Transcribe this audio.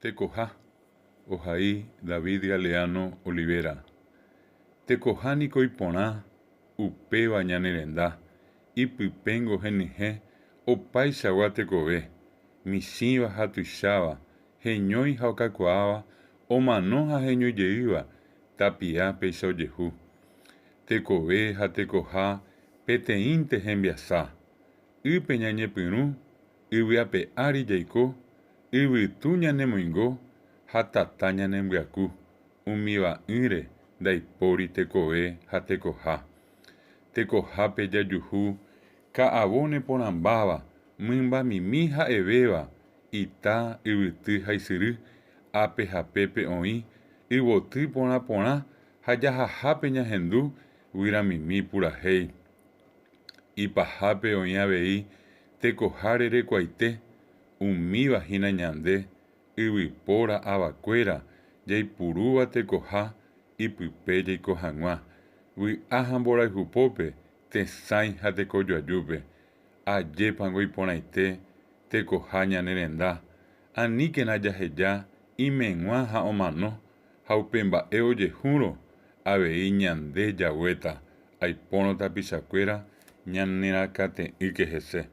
Tekoha, ohai David Galeano Olivera. Tekoha niko iporã, upéva ñane renda, ipypéngo henyhẽ opaichagua tekove, michĩva ha tuicháva, heñói ha okakuaáva, omano ha heñoijeýva, tapia péicha ojehu. Tekove ha tekoha peteĩnte hembiasa. Ýpe ñañepyrũ, yvy ape ári jaiko, yvytu ñanemoingo ha tata ñanembyaku, umiva'ỹre ndaipóri tekove ha tekoha. Tekohápe jajuhu ka'avo neporãmbáva, mymbamimi ha'evéva, ita, yvyty ha ysyry, ápe ha pépe oĩ, yvoty porã porã ha jahahápe ñahendu guyramimi purahéi. Ipahápe oĩ avei tekoha rerekuaite, umíva hína ñande, yvypóra avakuéra jaipurúva tekoha ipype jaiko hag̃ua, vy'a ha mborayhupópe, tesãi ha tekojoajúpe. Ajépango iporãite tekoha ñane renda, aníkena jaheja imeg̃ua ha omano, ha upe mba'e ojehúrõ avei ñande jaguéta, aipórõ tapichakuéra ñanerakate'ỹke hese.